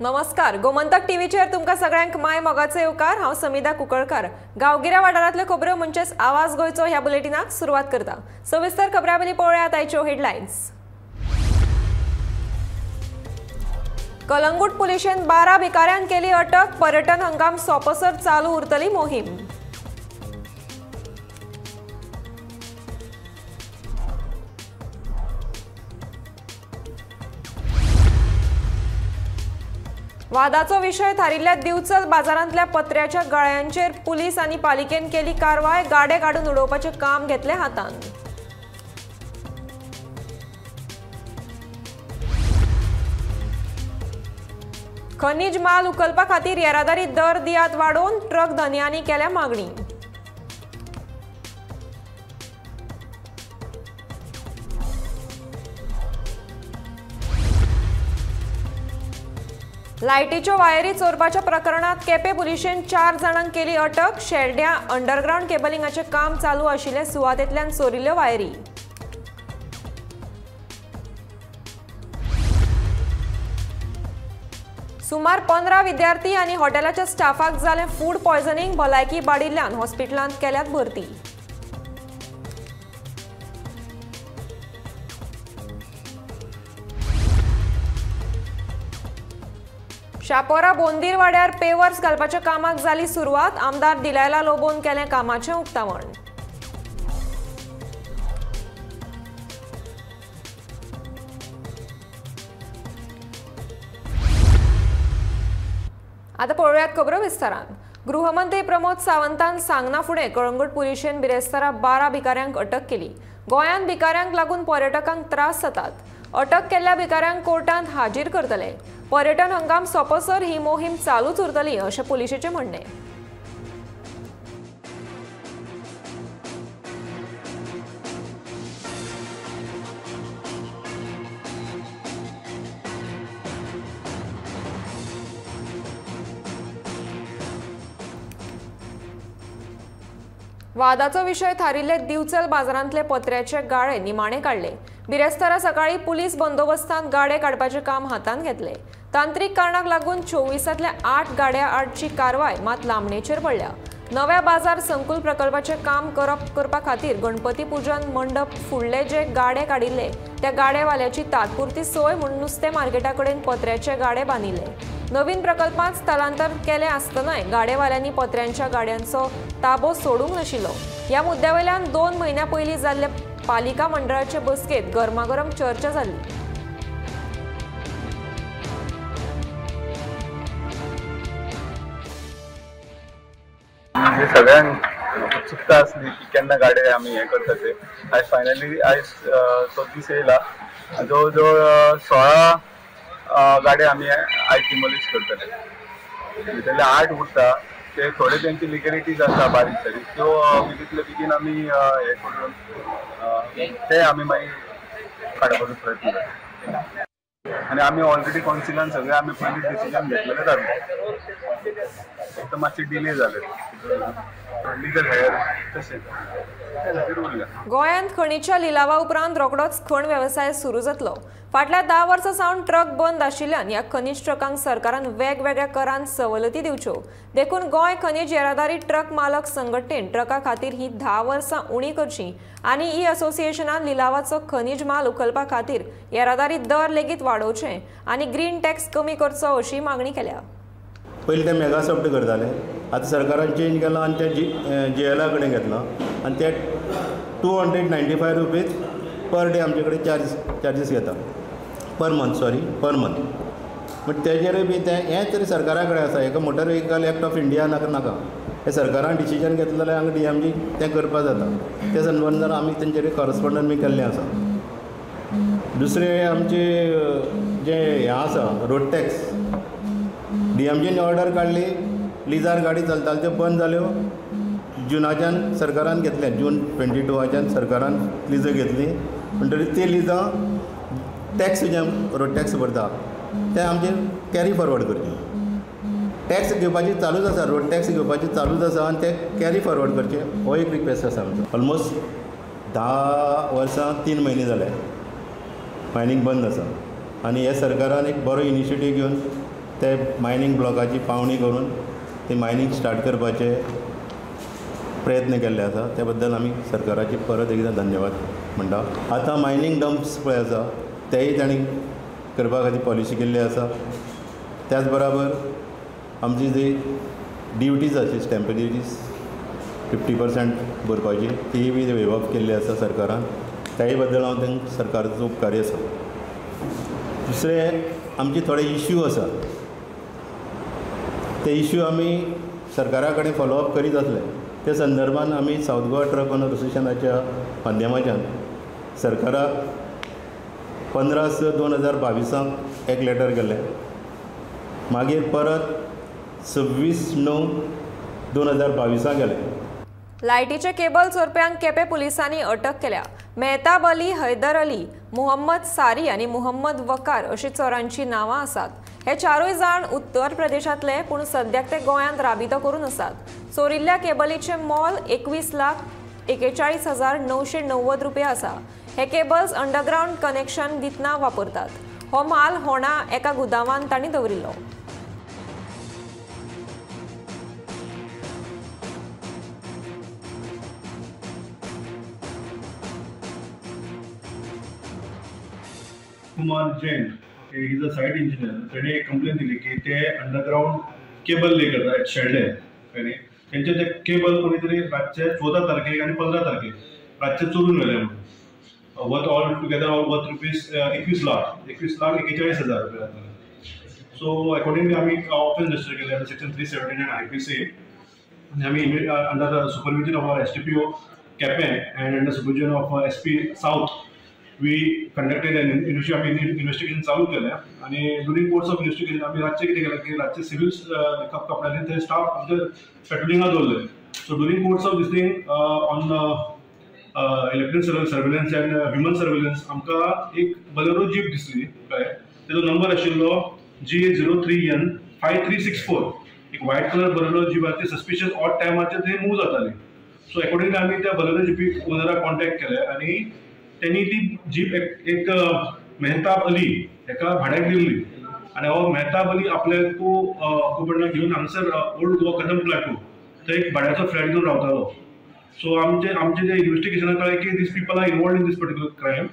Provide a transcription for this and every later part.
नमस्कार, गोमंतक टीव्हीचेर तुमकां सगळ्यांक my मोगाचो येवकार। हांव समिधा कुंकळकार। गांवगिऱ्या वाठारांतल्यो खबरो म्हणजेच आवाज गोंयचो ह्या बुलेटिनाक सुरवात करता। सविस्तर खबरां पयलीं पळोवया आयच्यो हेडलायन्स। कलंगूट पुलिशेन 12 भिकाऱ्यांक केली अटक। पर्यटन हंगाम सोंपसर चालू उरतली मोहीम। वादाचो विशय थारिल्ल्या दिवचल बाजारांतल्या पत्र्याच्या गळ्यांचेर पुलीस आनी पालिकेन केली कारवाय। गाडे काडून उडोवपाचें काम घेतलें हातांत। खनीज माल उखलपा खातीर येरादारी दर दियात वाडोवन ट्रक धनयांनी केल्या मागणी। लायटीच्यो वायरी चोरपाच्या प्रकरणात केपें पुलिशेन 4 जाणांक केली अटक। शेल्ड्या अंडरग्रावंड केबलिंगाचें काम चालू आशिल्ले सुवातेंतल्यान चोरिल्ल्यो वायरी। सुमार 15 विद्यार्थी आनी हॉटेलाच्या स्टाफाक जालें फूड पॉयझनिंग। भलायकी बाडिल्ल्यान हॉस्पिटलांत केल्यात भरती। शापोरा बोंदीरवाड्यार पेवर्स घालपाच्या कामाक जाली सुरवात। आमदार दिलायला लोबोन केलें कामाचें उक्तावण। आतां पळोवयात खबरो विस्तारान। गृहमंत्री प्रमोद सावंतान सांगना फुडें कळंगूट पुलिशेन बिरेस्तारा 12 भिकाऱ्यांक अटक केली। गोंयांत भिकाऱ्यांक लागून पर्यटकांक त्रास जातात। अटक केल्ल्या भिकाऱ्यांक कोर्टांत हाजीर करतले। पर्यटन हंगाम सोंपसर ही मोहीम चालूच उरतली अशें पुलिशेचें म्हणणें। वादाचो विशय थारिल्ले दिवचल बाजारांतले पत्र्याचे गाळे निमाणे काडले। बिरेस्तारा सकाळी पुलीस बंदोबस्तांत गाडे काडपाचें काम हातांत घेतले। तांत्रिक कारणाक लागून 24तल्या 8 गाड्या आडची कारवाय मात लांबणेचेर पडल्या। नव्या बाजार संकुल प्रकल्पाचें काम करपा खातीर गणपती पुजन मंडप फुडले जे गाडे काडिल्ले त्या गाडेवाल्याची तात्पुरती सोय म्हूण नुस्तें मार्केटा कडेन पत्र्याचे गाडे बांदिल्ले। नवीन प्रकल्पांत स्थलांतर केलें आसतनाय गाडेवाल्यांनी पत्र्यांच्या गाड्यांचो ताबो सोडूंक नाशिल्लो। ह्या मुद्द्या वयल्यान 2 म्हयन्यां पयलीं जाल्ले पालिका मंडळाचे बसकेंत गरमागरम चर्चा जाली। म्हणजे सगळ्यांक उत्सुकता आसली की केन्ना गाडे आमी हें करता ते। आयज फायनली आयज तो दीस येयला। जवळ जवळ 16 गाडे आमी आयज डिमोलिश करतले। भितरले 8 उरता, ते थोडे तेंची लिगलिटीज आसा बारीक सारीक, त्यो बेगीतले बेगीन आमी हें करून ते आमी मागीर काडपाचो प्रयत्न करता। आनी आमी ऑलरेडी कावन्सिलान सगळे आमी पयलीं डिसिजन घेतलेलेच आसलें, फक्त मातशें डिले जालें लिगल हेर तशें खातीर उरलें। गोंयांत खणीच्या लिलावा उपरांत रोखडोच खण वेवसाय सुरू जातलो। फाटल्या 10 वर्सां सावन ट्रक बंद आशिल्ल्यान ह्या खनीज ट्रकांक सरकारान वेगवेगळ्या करान सवलती दिवच्यो। देखून गोंय खनीज येरादारी ट्रक मालक संघटनेन ट्रका खातीर ही 10 वर्सां उणी करची आनी ई असोसिएशनान लिलावाचो खनीज माल उखलपा खातीर येरादारी दर लेगीत वाडोवचे आनी ग्रीन टॅक्स कमी करचो अशी मागणी केल्या। पयलीं ते मेगासॉफ्ट करताले, आतां सरकारान चेंज केलां आनी ते जी एला कडेन घेतलां आनी ते 295 रुपीज पर डे आमचे कडेन चार्जीस घेता, per month, sorry per month. But तेजेरूय बी तें हें तरी सरकारा कडेन आसा। हेका motor vehicle act of India नाका नाका हें सरकारान डिसिजन घेतलें जाल्यार हांगा डी एम जी तें करपा जाता। त्या संबंदान आमी तेंचेर कॉरस्पोंडंट बी केल्लें आसा। दुसरें आमचें जें हें आसा रोड टॅक्स, डी एम जीन ऑर्डर काडली, लिजार गाडी चलताली त्यो बंद जाल्यो। जुनाच्यान सरकारान घेतलें, जून 22 सरकारान लिजां घेतली। म्हणटकीर ती लिजां टॅक्स जे रोड टॅक्स भरता ते आमचे कॅरी फॉरवर्ड करचे। टॅक्स घेवपाची चालूच आसा, रोड टॅक्स घेवपाची चालूच आसा आनी ते कॅरी फॉरवर्ड करचे हो एक रिक्वेस्ट आसा आमचो। ऑलमोस्ट 10 वर्सां 3 म्हयने जाले मायनींग बंद आसा आनी हे सरकारान एक बरो इनिशिएटीव घेवन ते मायनींग ब्लॉकाची पावणी करून ती मायनींग स्टार्ट करपाचे प्रयत्न केल्ले आसा. त्या बद्दल आमी सरकाराचे परत एकदां धन्यवाद म्हणटा. आतां मायनींग डम्प्स पळय आसा तेय तांणी करपा खातीर पॉलिसी केल्ली आसा. त्याच बराबर आमची जी ड्युटीज आसा स्टॅम्प ड्युटीज 50% भरपाची तीय बी वेव ऑफ केल्ली आसा सरकारान. त्याय बद्दल हांव तांकां सरकाराचो उपकारी आसा. दुसरें आमचे थोडे इश्यू आसा ते इश्यू आमी सरकारा कडेन फॉलोअप करीत आसले. त्या संदर्भान आमी सावथ गोवा ट्रक ओनर असोसिएशनाच्या माध्यमाच्यान सरकाराक 15/6/2022 एक लेटर केलें. मागीर परत 26/9/2022 गेलें. लायटीचे केबल चोरप्यांक केपें पुलिसांनी अटक केल्या. मेहताब अली, हैदर अली, मुहम्मद सारी आनी मुहम्मद वकार अशी चोरांची नांवां आसात. हे चारूय जाण उत्तर प्रदेशांतले, पूण सद्याक ते गोंयांत राबितो करून आसात. चोरिल्ल्या केबलीचें मोल 21,41,990 रुपया आसा. हे केबल्स अंडरग्रावंड कनेक्शन दितना वापरतात. हो माल होणा एका गुदावान तांणी दवरिल्लो. Kumar Jain, okay, he is a site engineer. तेणे एक कंप्लेन दिली की ते अंडरग्रावंड केबल ले करता एट शेल्डे, कळ्ळें न्ही. तेंचे ते केबल कोणी तरी रातचे 14 तारखेक आनी 15 तारखेक रातचे चोरून व्हेले म्हणून worth all together all worth rupees 21,41,000 रुपया जातले. सो अकॉर्डिंगली आमी ऑफिस रजिस्टर केले अंडर सेक्शन 379 IPC आनी आमी under supervision of SDPO Quepem and under supervision of SP south we conducted an investigation चालू केलें. आनी ड्युरींग कोर्स ऑफ इन्वेस्टिगेशन आमी रातचें कितें केलें की रातचे सिवील कपड्यांनी ते स्टाफ आमचे पेट्रोलिंगा दवरले. So during course of this thing on electronic surveillance and human surveillance आमकां एक बलेरो जीप दिसली, कळ्ळें. तेजो नंबर आशिल्लो GA03N5364. एक व्हायट कलर बलेरो जीप आसा ती सस्पिशियस ऑड टायमाचेर ते मूव जाताली. सो अकॉर्डिंगली आमी त्या बलेरो जिपीक ओनराक कॉन्टेक्ट केले आनी तेणी ती जीप एक मेहताब अली हेका भाड्याक दिल्ली आनी हो मेहताब अली आपल्याकू ऑक्युपंटाक घेवन हांगसर ओल्ड गोवा कदम प्लाटू थंय एक भाड्याचो फ्लॅट घेवन रावतालो. सो आमचे आमचे जे इन्वेस्टिगेशनाक कळ्ळें की these people are involved in this particular crime.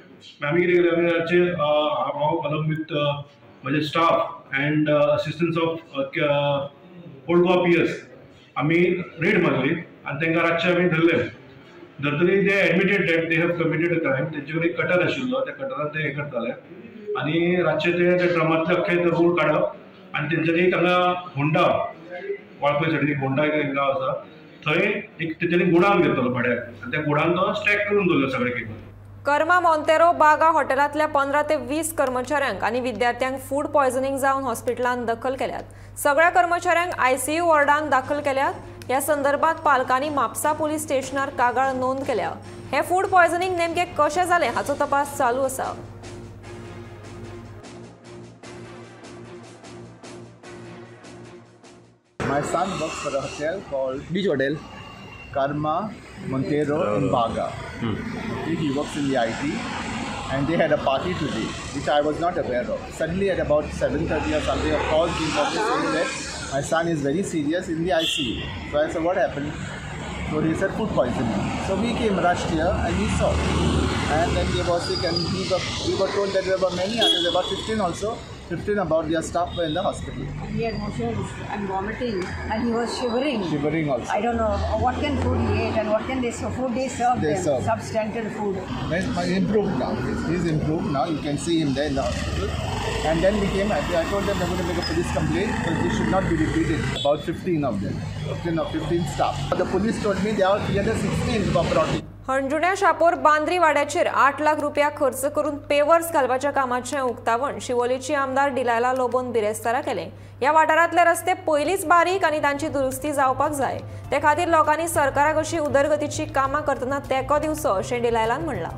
आमी कितें केलें, आमी रातचे हांव अलॉंग विथ म्हजे staff and assistance of old Goa PS आमी रेड मारली आनी तांकां रातचे आमी धरले. धरतरी they admitted that they have committed a crime. तेंचे कडेन एक कटर आशिल्लो, त्या कटरान ते हें करताले आनी रातचे ते त्या ड्रमांतले अख्खे ते रोड काडप आनी तेंच्यांनी हांगा होंडा वाळपय सायडीन एक होंडा एक गांव आसा थंय एक तेंच्यांनी गोडावन घेतलो भाड्याक आनी त्या गोडावन तो स्टॅक करून दवरलो सगळे केबल. कर्मा मोंतेरो बागा हॉटेलांतल्या 15 ते 20 कर्मचाऱ्यांक आनी विद्यार्थ्यांक फूड पॉयझनिंग जावन हॉस्पिटलांत दखल केल्यात. सगळ्या कर्मचाऱ्यांक आयसीयू वॉर्डांत दाखल केल्यात. ह्या संदर्भात पालकांनी म्हापसा पुलीस स्टेशनार कागाळ नोंद केल्या. हे फूड पॉयझनिंग नेमके कशें जालें हाचो तपास चालू आसा. My son works for a hotel called Beach Hotel Karma Montero in Baga. Okay, he works in the IT, and they had a party today, which I was not aware of. Suddenly at about 7:30 or something, a call came from me saying that my son is very serious in the ICU. So I said, what happened? So he said food poisoning. So we came, rushed here, and we saw. And then they were sick, and we were told that there were many others, about 15 also. 15 about their staff were in the hospital. He had motions and vomiting, and he was shivering. Shivering also. I don't know what kind of food he ate and what kind of food they served them. Substandard food. He's improved now. He's improved now. You can see him there in the hospital. And then we came. I told them they're going to make a police complaint because this should not be repeated. About 15 of them, 15 staff. The police told me there are 316 who were brought in. हणजुण्या शापोर बांद्री वाड्याचेर 8 lakh रुपया खर्च करून pavers घालपाच्या कामाचें उक्तावण शिवोलीची आमदार Delilah लोबोन बिरेस्तारा केलें. ह्या वाठारांतले रस्ते पयलींच बारीक आनी तांची दुरुस्ती जावपाक जाय. ते खातीर लोकांनी सरकाराक अशी उदरगतीची कामां करतना तेंको दिवचो अशें डिलायलान म्हणलां.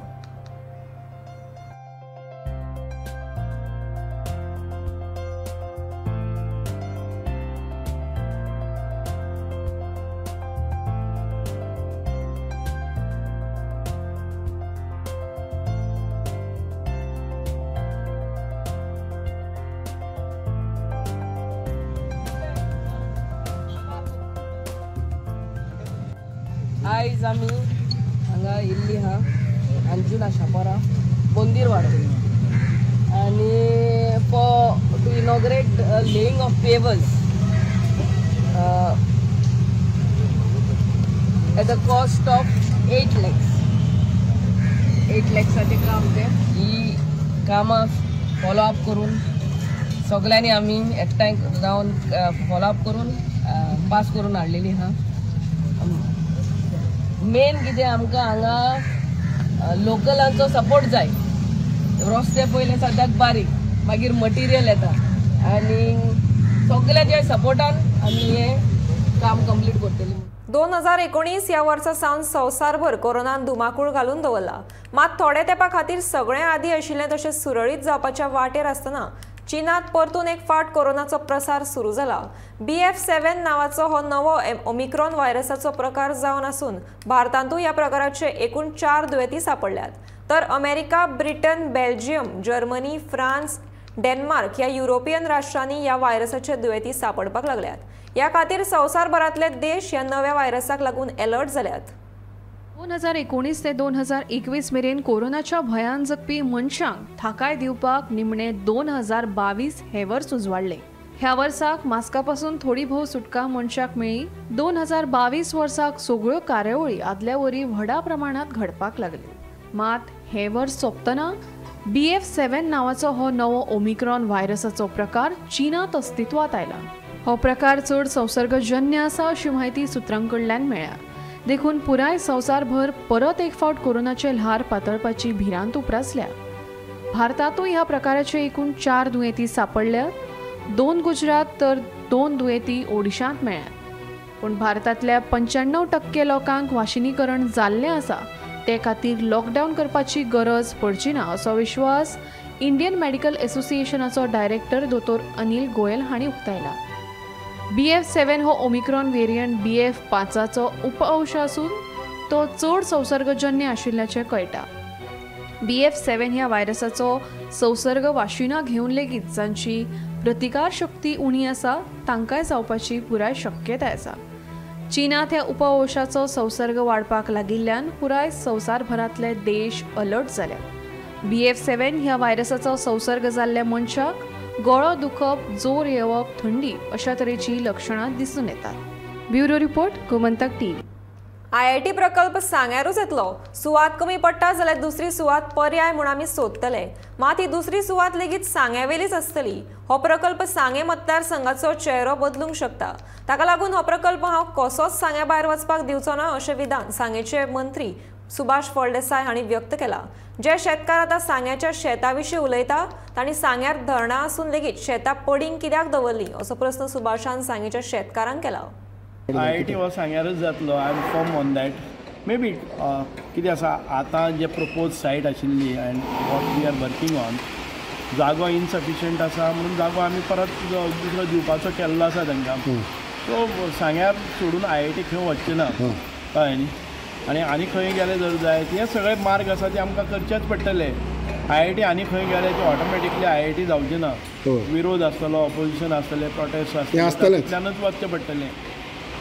आयज आमी हांगा येयल्ली आहा अंजुना शापोरा बोंदीरवाडो आनी for to inaugurate laying of pavers at the cost of 8 lakhs. 8 लॅक्साचें काम तें. ही कामां फॉलो अप करून सगळ्यांनी आमी एकठांय जावन फॉलो अप करून पास करून हाडलेली आहा. मेन कितें आमकां हांगा लोकलांचो सपोर्ट जाय. रस्ते पयले सद्याक बारीक, मागीर मटिरियल येता आनी सगळ्यांच्या सपोर्टान आमी हें काम कंप्लीट करतली. 2019 ह्या वर्सा सावन संवसारभर कोरोनान धुमाकूळ घालून दवरला. मात थोड्या तेंपा खातीर सगळें आदी आशिल्लें तशें सुरळीत जावपाच्या वाटेर आसतना चीनांत परतून एक फावट कोरोनाचो प्रसार सुरू जाला. BF7 नावाचो हो नवो ओमिक्रॉन व्हायरसाचो प्रकार जावन आसून भारतांतूय ह्या प्रकाराचे एकूण 4 दुयेंती सापडल्यात. तर America, Britain, Belgium, Germany, France, Denmark ह्या युरोपियन राष्ट्रांनी ह्या व्हायरसाचे दुयेंती सापडपाक लागल्यात. ह्या खातीर संवसारभरांतले देश ह्या नव्या व्हायरसाक लागून अलर्ट जाल्यात. 2019 ते 2021 मेरेन कोरोनाच्या भंयान जगपी मनशांक थाकाय दिवपाक निमणे 2022 हे वर्स उजवाडले. ह्या वर्साक मास्का पासून थोडी भोव सुटका मनशाक मेळ्ळी. 2022 वर्साक सगळ्यो कार्यावळी आदल्या वरी व्हडा प्रमाणात घडपाक लागल्यो. मात हे वर्स सोंपतना BF7 नावाचो हो नवो ओमिक्रॉन व्हायरसाचो प्रकार चीनांत अस्तित्वात आयला. हो प्रकार चड संसर्गजन्य आसा अशी म्हायती सुत्रां कडल्यान मेळ्ळ्या. देखून पुराय संवसारभर परत एक फावट कोरोनाचे ल्हार पातळपाची भिरांत उप्रासल्या. भारतांतूय ह्या प्रकाराचे एकूण 4 दुयेंती सापडल्यात. 2 गुजरात तर 2 दुयेंती ओडिशांत मेळ्ळ्यात. पूण भारतांतल्या 95% लोकांक वाशिनीकरण जाल्लें आसा. ते खातीर लॉकडावन करपाची गरज पडची ना असो विश्वास इंडियन मेडिकल एसोसिएशनाचो डायरेक्टर दोतोर अनिल गोयल हांणी उक्तायला. BF7 हो ओमिक्रॉन वेरियंट BF5चो उपअंश आसून तो चड संसर्गजन्य आशिल्ल्याचें कळटा. BF7 ह्या व्हायरसाचो संसर्ग वाशिनां घेवन लेगीत जांची प्रतिकार शक्ती उणी आसा तांकांय जावपाची पुराय शक्यताय आसा. चीनांत ह्या उपअंशाचो संसर्ग वाडपाक लागिल्ल्यान पुराय संवसारभरांतले देश अलर्ट जाल्यात. BF7 ह्या व्हायरसाचो संसर्ग जाल्ल्या मनशाक गळो दुखप, जोर येवप, थंडी अशा तरेची लक्षणां दिसून येतात. Bureau report, Gomantak TV. IIT प्रकल्प सांग्यारूच येतलो. सुवात कमी पडटा जाल्यार दुसरी सुवात पर्याय म्हूण आमी सोदतले. मात ही दुसरी सुवात लेगीत सांग्यावेलीच आसतली. हो प्रकल्प सांगें मतदारसंघाचो चेहरो बदलूंक शकता. ताका लागून हो प्रकल्प हांव कसोच सांग्या भायर वचपाक दिवचो ना अशें विधान सांगेचे मंत्री सुभाष फळदेसाय हांणी व्यक्त केला. जे शेतकार आतां सांग्याच्या शेता विशीं उलयता तांणी सांग्यार धरणां आसून लेगीत शेतां पडींग कित्याक दवरली असो प्रस्न सुभाषान सांगेच्या शेतकारांक केला. IIT हो सांग्यारूच जातलो. I am firm on that. Maybe कितें आसा आतां जे प्रपोज सायट आशिल्ली and what we are working on जागो इनसफिशियंट आसा म्हणून जागो आमी परत दुसरो दिवपाचो केल्लो आसा तांकां. सो सांग्यार सोडून IIT खंय वचचें ना, कळ्ळें न्ही. आनी आनी खंय गेले जर जाय हे सगळे मार्ग आसा ते आमकां करचेच पडटले. IIT आनी खंय गेले ते ऑटोमॅटिकली IIT जावचें ना. विरोध आसतलो, ऑपोजिशन आसतलें, प्रोटेस्ट आसतले, तितल्यानूच वचचें पडटलें.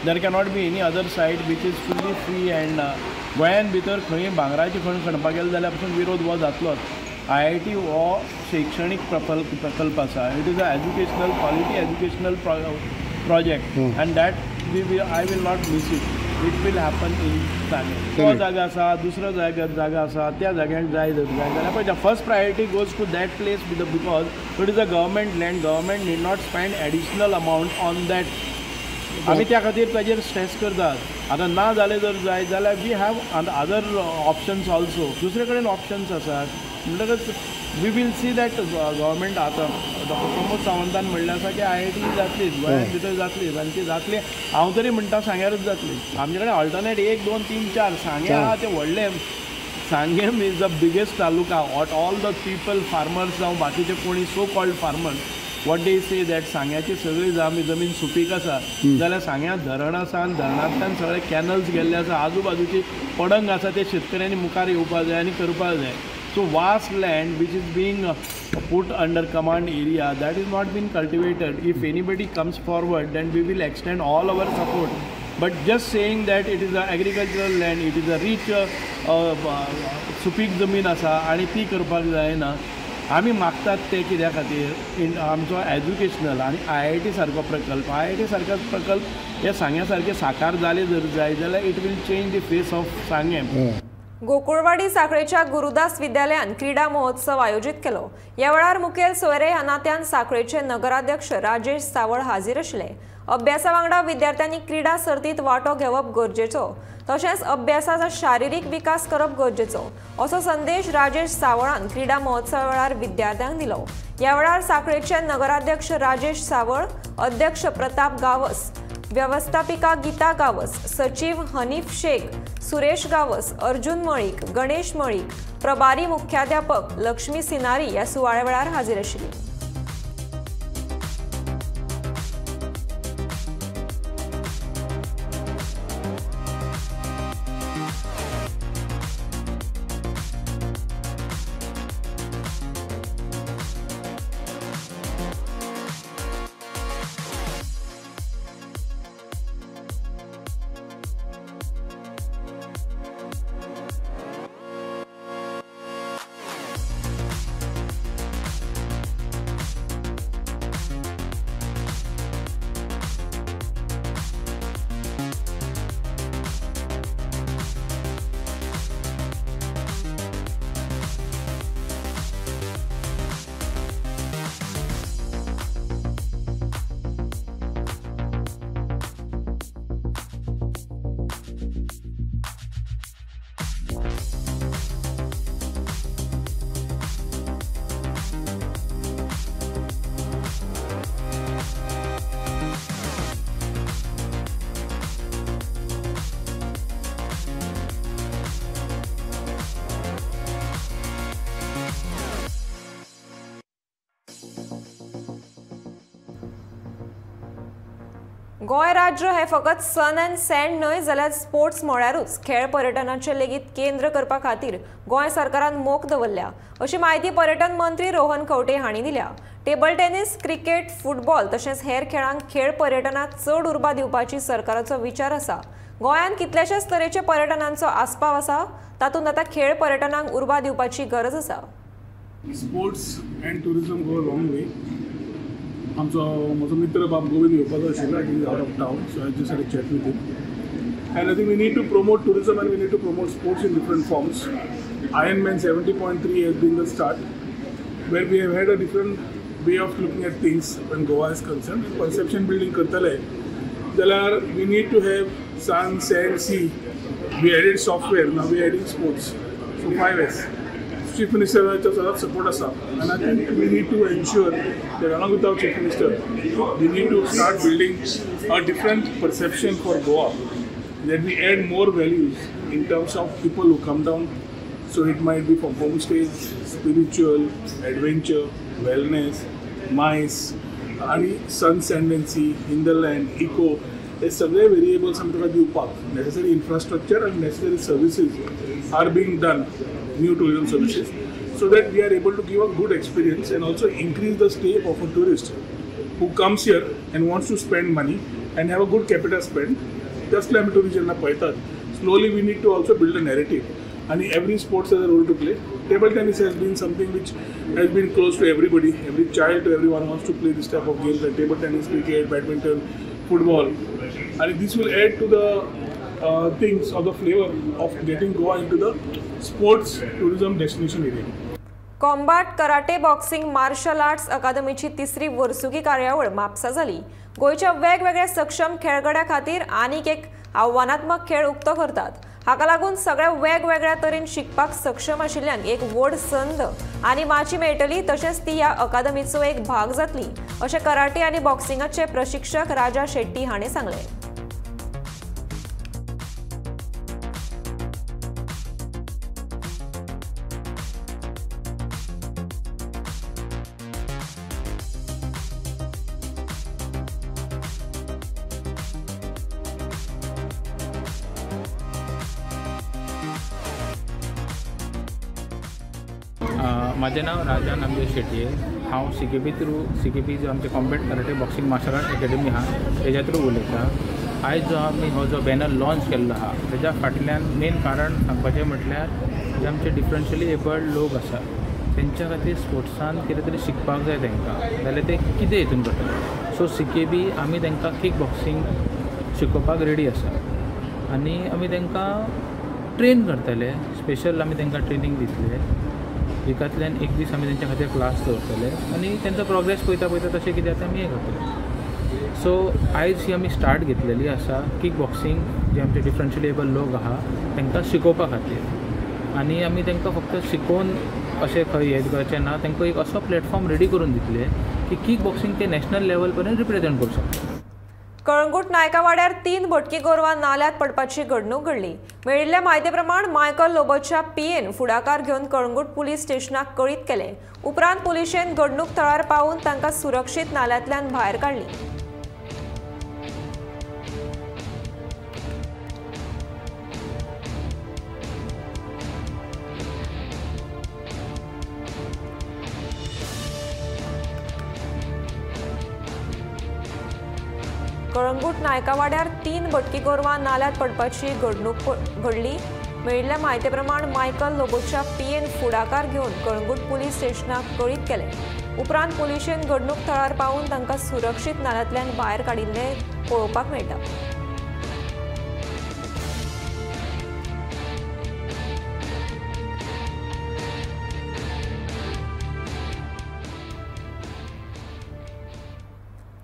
There cannot be any other site which is fully free and गोंयान भितर खंय भांगराची खण खणपाक गेले जाल्यार पसून विरोध हो जातलोच. IIT हो शैक्षणीक प्रकल्प आसा. It is a educational quality educational project and that I will not miss it. It will happen in Sanguem. तो जागा आसा, दुसरो जागा आसा, त्या जाग्याक जाय जर जाय जाल्यार पळय first priority goes to that place because it is a government land. Government need not spend additional amount on that. आमी त्या खातीर ताजेर स्ट्रेस करतात. आतां ना जालें जर जाय जाल्यार we have other options also. दुसरे कडेन ऑप्शन्स आसात म्हणटकच we will see that government. आतां डॉक्टर प्रमोद सावंतान म्हणलें आसा की IIT जातलीच, गोंयांत भितर जातलीच आनी ती जातली. हांव तरी म्हणटा सांग्यारूच जातली. आमचे कडेन ऑल्टरनेट 1, 2, 3, 4 सांगें आहा तें व्हडलें. Sanguem is the biggest taluka. What all the people farmers जावं बाकीचे कोणी so called farmers what they say that सांग्याची सगळी जमीन सुपीक आसा जाल्यार सांग्या धरण आसा आनी धरणांतल्यान सगळे कॅनल्स गेल्ले आसा, आजूबाजूची पडंग आसा ते शेतकऱ्यांनी मुखार येवपाक जाय आनी करपाक जाय. So vast land which is being put under command area that is not been cultivated. If anybody comes forward then we will extend all our support. But just saying that it is a agricultural land, it is a rich सुपीक जमीन आसा आनी ती करपाक जायना. आमी मागतात ते कित्या खातीर आमचो एज्युकेशनल आनी IIT सारको प्रकल्प, IIT सारको प्रकल्प हे सांग्या सारके साकार जाले जर जाय जाल्यार it will change the face of Sanguem. Gokulwadi साखळेच्या Gurudas विद्यालयान क्रीडा महोत्सव आयोजीत केलो. ह्या वेळार मुखेल सोयरे ह्या नात्यान साखळेचे नगराध्यक्ष राजेश सावळ हाजीर आशिल्ले. अभ्यासा वांगडा विद्यार्थ्यांनी क्रीडा सर्तीत वांटो घेवप गरजेचो, तशेंच अभ्यासाचो शारिरीक विकास करप गरजेचो असो संदेश राजेश सावळान क्रीडा महोत्सवा वेळार विद्यार्थ्यांक दिलो. ह्या वेळार साखळेचे नगराध्यक्ष राजेश सावळ, अध्यक्ष प्रताप गावस, व्यवस्थापिका गीता गावस, सचिव हनीफ शेख, सुरेश गावस, अर्जुन मळीक, गणेश मळीक, प्रभारी मुख्याध्यापक लक्ष्मी सिनारी ह्या सुवाळ्या वेळार हाजीर आशिल्ली. गोंय राज्य हे फकत सन अँड सँड न्हय जाल्यार स्पोर्ट्स म्हळ्यारूच खेळ पर्यटनाचें लेगीत केंद्र करपा खातीर गोंय सरकारान मोख दवरल्या अशी म्हायती पर्यटन मंत्री रोहन खंवटे हांणी दिल्या. टेबल टेनिस, क्रिकेट, फुटबॉल तशेंच हेर खेळांक खेळ पर्यटनात चड उर्बा दिवपाची सरकाराचो विचार आसा. गोंयांत कितल्याशाच तरेचे पर्यटनांचो आस्पाव आसा, तातूंत आतां खेळ पर्यटनाक उर्बा दिवपाची गरज आसा. Sports and tourism go long way. आमचो म्हजो मित्र बाब गोविंद येवपाचो आशिल्लो, he is out of town, so I just had a chat with him. And I think we need to promote tourism and we need to promote sports in different forms. Ironman 70.3 has been the start, where we have had a different way of looking at things when Goa is concerned. Perception building करतले जाल्यार we need to have sun, sand, sea. We added software, now we adding sports. So 5S. Chief Minister's support us up, and I think we need to ensure that along with our Chief Minister, we need to start building a different perception for Goa, that we add more values in terms of people who come down. So it might be from homestays, spiritual, adventure, wellness, MICE, and sun, sand and sea, in the land, eco. हे सगळे variables आमकां दिवपाक necessary infrastructure and necessary services are being done, new tourism services, so that we are able to give a good experience and also increase the stay of a tourist who comes here and wants to spend money and have a good capital spend. Just like tourist जेन्ना पळयतात, slowly we need to also build a narrative, and every sports has a role to play. Table tennis has been something which has been close to everybody, every child to everyone wants to play this type of games like table tennis, cricket, badminton, football, and this will add to the things or the flavor of getting Goa into the sports tourism destination area. Combat karate boxing martial arts अकादमीची तिसरी वर्सुकी कार्यावळ म्हापसा जाली. गोंयच्या वेगवेगळ्या सक्षम खेळगड्या खातीर आनीक एक आव्हानात्मक खेळ उक्तो करतात. हाका लागून सगळ्या वेगवेगळ्या तरेन शिकपाक सक्षम आशिल्ल्यान एक व्हड संद आनी माची मेळटली, तशेंच ती ह्या अकादमीचो एक भाग जातली अशें कराटे आनी बॉक्सिंगाचे प्रशिक्षक राजा शेट्टी हाणें सांगलें. म्हाजें नांव राजा नामदेव शेटये. हांव CKP through CKP जो आमचे combat karate boxing martial art academy आहा तेज्या थ्रू उलयतां. आयज जो आमी हो जो बॅनर लॉन्च केल्लो आहा तेज्या फाटल्यान मेन कारण सांगपाचें म्हटल्यार जे आमचे डिफरंशियली एबल्ड लोक आसा तेंच्या खातीर स्पोर्ट्सान कितें तरी शिकपाक जाय तांकां, जाल्यार ते कितें हितून करतले. सो सी के बी आमी तांकां किक बॉक्सिंग शिकोवपाक रेडी आसा आनी आमी तांकां ट्रेन करतले. स्पेशल आमी तांकां ट्रेनींग दितले, विकांतल्यान एक दीस आमी तेंच्या खातीर क्लास दवरतले आनी तेंचो प्रोग्रेस पळयता पळयता तशें कितें आतां आमी हें करतले. सो आयज ही आमी स्टार्ट घेतलेली आसा किक बॉक्सिंग जे आमचे डिफरंशियली एबल लोक आहा तांकां शिकोवपा खातीर. आनी आमी तांकां फक्त शिकोवन अशें खंय हें करचें ना, तांकां एक असो प्लॅटफॉर्म रेडी करून दितले की किक बॉक्सिंग ते नॅशनल लेवल पर्यंत रिप्रेजेंट करूं शकता. कळंगूट नायकावाड्यार 3 भटकी गोरवां नाल्यात पडपाची घडणूक घडली. मेळिल्ल्या म्हायती प्रमाण मायकल लोबोच्या पीएन फुडाकार घेवन कळंगूट पुलीस स्टेशनाक कळीत केले. उपरांत पुलिशेन घडणूक थळार पावून तांकां सुरक्षीत नाल्यांतल्यान भायर काडली. कळंगूट नायकावाड्यार 3 भटकी गोरवां नाल्यात पडपाची घडणूक घडली. मेळिल्ल्या म्हायती प्रमाण मायकल लोबोच्या पीएन फुडाकार घेवन कळंगूट पुलीस स्टेशनाक कळीत केले. उपरांत पुलिशेन घडणूक थळार पावून तांकां सुरक्षीत नाल्यांतल्यान भायर काडिल्ले पळोवपाक मेळटा.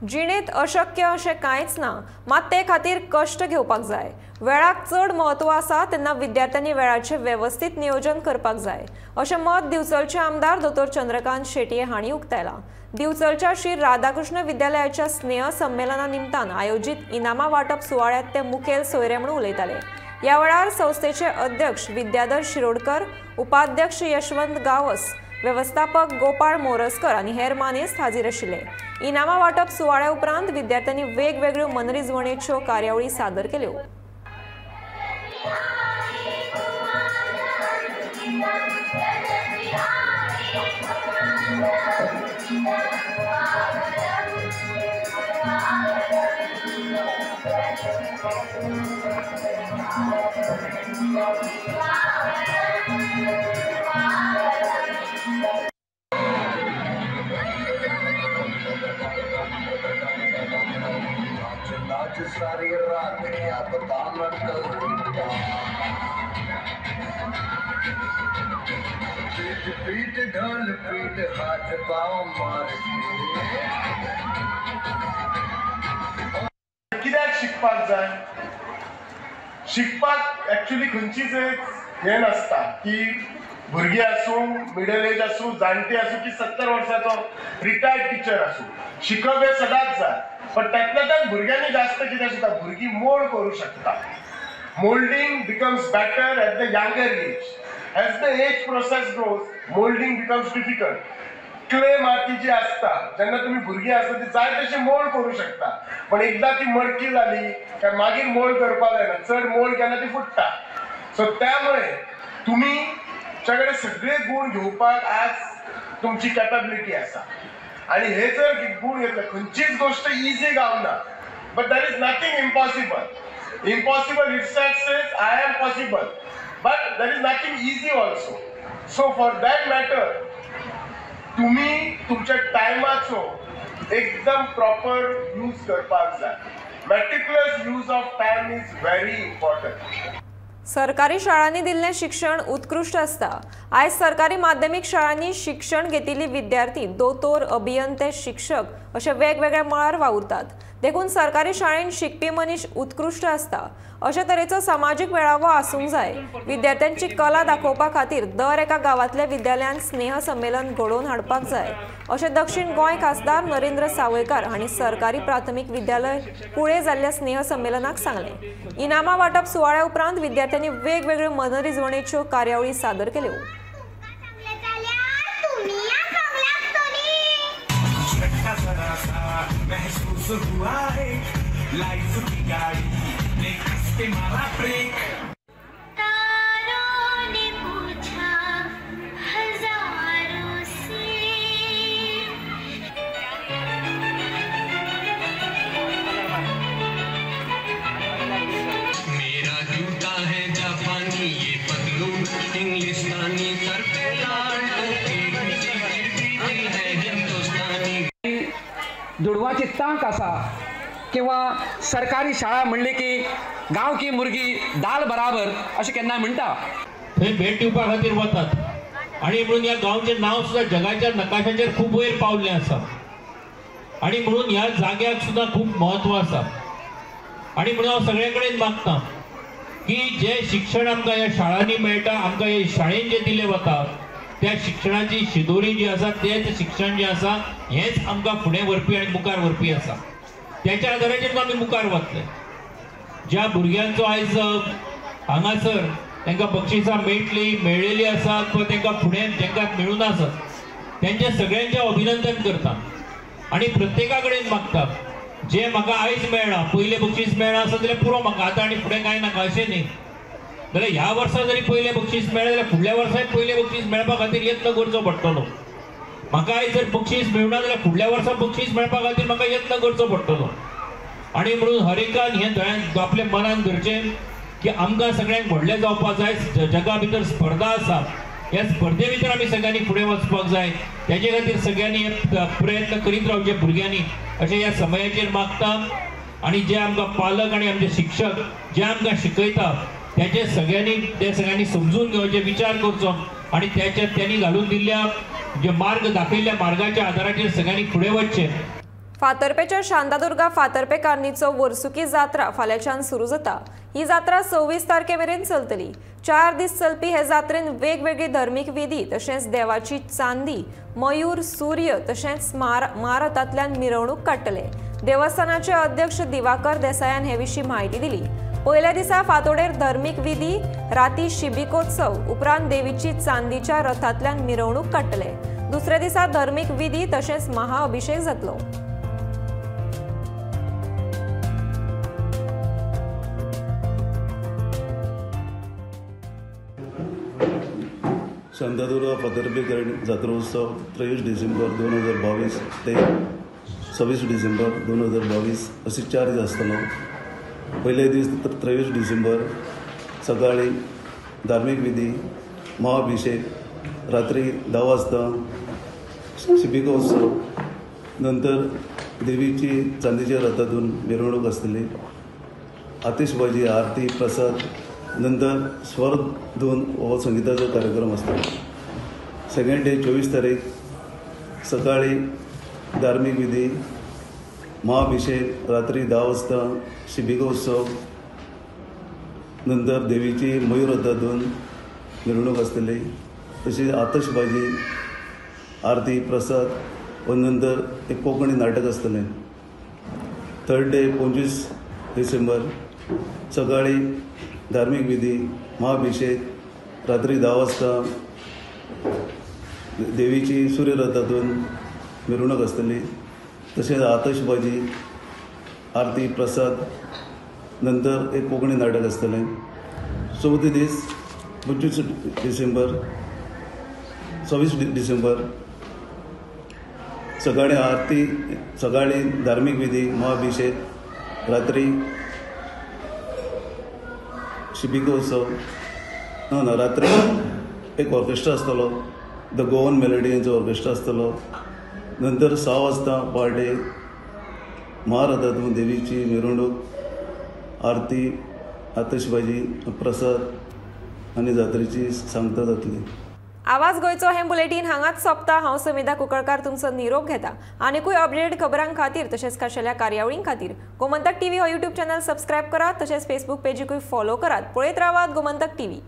जिणेंत अशक्य अशें कांयच ना, मात ते खातीर कश्ट घेवपाक जाय. वेळाक चड म्हत्व आसा तेन्ना विद्यार्थ्यांनी वेळाचें वेवस्थीत नियोजन करपाक जाय अशें मत दिवचलचे आमदार दोतोर चंद्रकांत शेटये हांणी उक्तायलां. दिवचलच्या श्री राधाकृष्ण विद्यालयाच्या स्नेह संमेलना निमतान आयोजीत इनामां वांटप सुवाळ्यांत ते मुखेल सोयरे म्हणून उलयताले. ह्या वेळार संस्थेचे अध्यक्ष विद्याधर शिरोडकर, उपाध्यक्ष यशवंत गावस, व्यवस्थापक गोपाळ मोरजकर आनी हेर मानेस्त हाजीर आशिल्ले. इनामां वांटप सुवाळ्या उपरांत विद्यार्थ्यांनी वेगवेगळ्यो मनरिजवणेच्यो कार्यावळी सादर केल्यो. सारी रात क्या बता मैं करूँगा, पीट पीट ढोल पीट हाथ पाँव मार के. कित्याक शिकपाक जाय? शिकपाक एक्चुअली खंयचीच हें नासता की भुरगीं आसूं, मिडल एज आसूं, जाणटी आसूं की 70 वर्सांचो रिटायर्ड टिचर आसूं, शिकप हें सदांच जाय. पण त्यातल्या त्यात भुरग्यांनी जास्त कितें शिकता, भुरगीं मोल्ड करूं शकता. Moulding becomes better at the younger age. As the age process grows, moulding becomes difficult. Clay माती जी आसता जेन्ना तुमी भुरगीं आसता ती जाय तशी मोल्ड करूं शकता, पण एकदां ती मडकी जाली काय मागीर मोल्ड करपाक जायना, चड मोल्ड केन्ना ती फुट्टा. सो त्यामुळे तुमी तुमच्या कडेन सगळे गुण घेवपाक आज तुमची कॅपेबिलिटी आसा आनी हे जर गुण घेतले खंयचीच गोष्ट इजी गावना. But there is nothing impossible. Impossible itself says I am possible, but there is nothing easy also. So for that matter तुम्ही तुमच्या टायमाचो एकदम प्रॉपर यूज करपाक जाय. Meticulous use of time is very important. सरकारी शाळांनी दिल्लें शिक्षण उत्कृश्ट आसता. आयज सरकारी माध्यमीक शाळांनी शिक्षण घेतिल्ली विद्यार्थी दोतोर, अभियंते, शिक्षक अशे वेगवेगळ्या मळार वावुरतात. देखून सरकारी शाळेंत शिकपी मनीस उत्कृश्ट आसता. अशे तरेचो समाजीक मेळावो आसूंक जाय. विद्यार्थ्यांची कला दाखोवपा खातीर दर एका गांवांतल्या विद्यालयांत स्नेह संमेलन घडोवन हाडपाक जाय अशें दक्षिण गोंय खासदार नरेंद्र सावयकार हांणी सरकारी प्राथमीक विद्यालय कुळे जाल्ल्या स्नेह संमेलनाक सांगलें. इनामां वांटप सुवाळ्या उपरांत विद्यार्थ्यांनी वेगवेगळ्यो मनरिजवणेच्यो कार्यावळी सादर केल्यो. तारों ने पूछा हजारों से, शिकोवपाची तांक आसा किंवा सरकारी शाळा म्हणली की गांव की मुर्गी दाल बराबर अशें केन्ना म्हणटा. थंय भेट दिवपा खातीर वतात आनी म्हणून ह्या गांवचें नांव सुद्दां जगाच्या नकाशाचेर खूब वयर पावल्लें आसा आनी म्हणून ह्या जाग्याक सुद्दां खूब म्हत्व आसा. आनी म्हणून हांव सगळे कडेन मागता की जें शिक्षण आमकां ह्या शाळांनी मेळटा, आमकां हे शाळेन जें दिलें वता त्या शिक्षणाची शिदोरी जी आसा तेच शिक्षण जें आसा हेंच आमकां फुडें व्हरपी आनी मुखार व्हरपी आसा. त्याच्या आदाराचेर आमी मुखार वतले. ज्या भुरग्यांचो आयज हांगासर तांकां बक्षिसां मेळ्ळेली आसात किंवा तांकां फुडें तांकां मेळूं आसत तेंचें सगळ्यांचें अभिनंदन करता आनी प्रत्येका कडेन मागता जें म्हाका आयज मेळ्ळां, पयलें बक्षीस मेळ्ळां आसत जाल्यार पुरो म्हाका आतां आनी फुडें कांय नाका अशें न्ही. जाल्यार ह्या वर्सा जरी पयलें बक्षीस मेळ्ळें जाल्यार फुडल्या वर्साय पयलें बक्षीस मेळपा खातीर यत्न करचो पडटलो. म्हाका आयज जर बक्षीस मेळना जाल्यार फुडल्या वर्सा बक्षीस मेळपा खातीर म्हाका यत्न करचो पडटलो. आनी म्हणून हर एकान हें आपल्या मनान धरचें की आमकां सगळ्यांक व्हडलें जावपाक जाय. जगा भितर स्पर्धा आसा, ह्या स्पर्धे भितर आमी सगळ्यांनी फुडें वचपाक जाय. तेजे खातीर सगळ्यांनी हे प्रयत्न करीत रावचे भुरग्यांनी अशें ह्या समयाचेर मागता. आनी जे आमकां पालक आनी आमचे शिक्षक जे आमकां शिकयता तेचे सगळ्यांनी ते सगळ्यांनी समजून घेवचे, विचार करचो आनी त्याच्या त्यांनी घालून दिल्ल्या जे मार्ग दाखयल्ल्या मार्गाच्या आधाराचेर सगळ्यांनी फुडें वचचें. फातर्पेच्या शांतादुर्गा फातर्पेकान्नीचो वर्सुकी जात्रा फाल्यांच्यान सुरू जाता. ही जात्रा 26 तारखे मेरेन चलतली. 4 दीस चलपी हे जात्रेन वेगवेगळी धर्मीक विधी तशेंच देवाची चांदी, मयूर, सूर्य तशेंच महारथांतल्यान मिरवणूक काडटले. देवस्थानाचे अध्यक्ष दिवाकर देसायान हे विशीं म्हायती दिली. पयल्या दिसा फांतोडेर धर्मीक विधी, राती शिबिकोत्सव, उपरांत देवीची चांदीच्या रथांतल्यान मिरवणूक काडटले. दुसऱ्या दिसा धर्मीक विधी तशेंच महाअभिषेक जातलो. शांतादुर्गा फातर्पेकर जात्रोत्सव 23 डिसेंबर 2022 ते 26 डिसेंबर 2022 असे 4 दीस आसतलो. पयले दीस 23 डिसेंबर सकाळी धार्मीक विधी, महाअभिषेक, रात्री 10 वाजता शिबिकोत्सव, नंतर देवीची चांदीच्या रथातून मिरवणूक आसतली, आतिशबाजी, आरती, प्रसाद, नंतर स्वर धून हो संगीताचो कार्यक्रम आसता. सेकंड डे 24 तारीख सकाळी धार्मीक विधी, महाअभिषेक, रात्री 10 वाजता शिबिकोत्सव, नंतर देवीची मयूर रथातून मिरवणूक आसतली, तशीच आतशबाजी, आरती, प्रसाद व नंतर एक कोंकणी नाटक आसतलें. थर्ड डे 25 डिसेंबर सकाळी धार्मीक विधी, महाअभिषेक, रात्री 10 वाजता देवीची सूर्यरथातून मिरवणूक आसतली, तशेंच आतशबाजी, आरती, प्रसाद, नंतर एक कोंकणी नाटक आसतलें. चवथे दीस 25 डिसेंबर 26 डिसेंबर सकाळी आरती, सकाळी धार्मीक विधी, महाअभिषेक, रात्री शिबिकोत्सव, ना रात्री एक ऑर्केस्ट्रा आसतलो, the Goan मेलोडियांचो ऑर्केस्ट्रा आसतलो. नंतर 6 वाजता पहाटे महारथातून देवीची मिरवणूक, आरती, आतशबाजी, प्रसाद आनी जात्रेची सांगता जातली. आवाज गोंयचो हें बुलेटीन हांगाच सोंपता. हांव समिधा कुंकळकार तुमचो निरोप घेता. आनिकूय अपडेटेड खबरां खातीर तशेंच खाशेल्या कार्यावळीं खातीर गोमंतक टीव्ही हो यूट्यूब चॅनल सबस्क्रायब करात, तशेंच फेसबूक पेजीकूय फॉलो करात. पळयत रावात गोमंतक टीव्ही.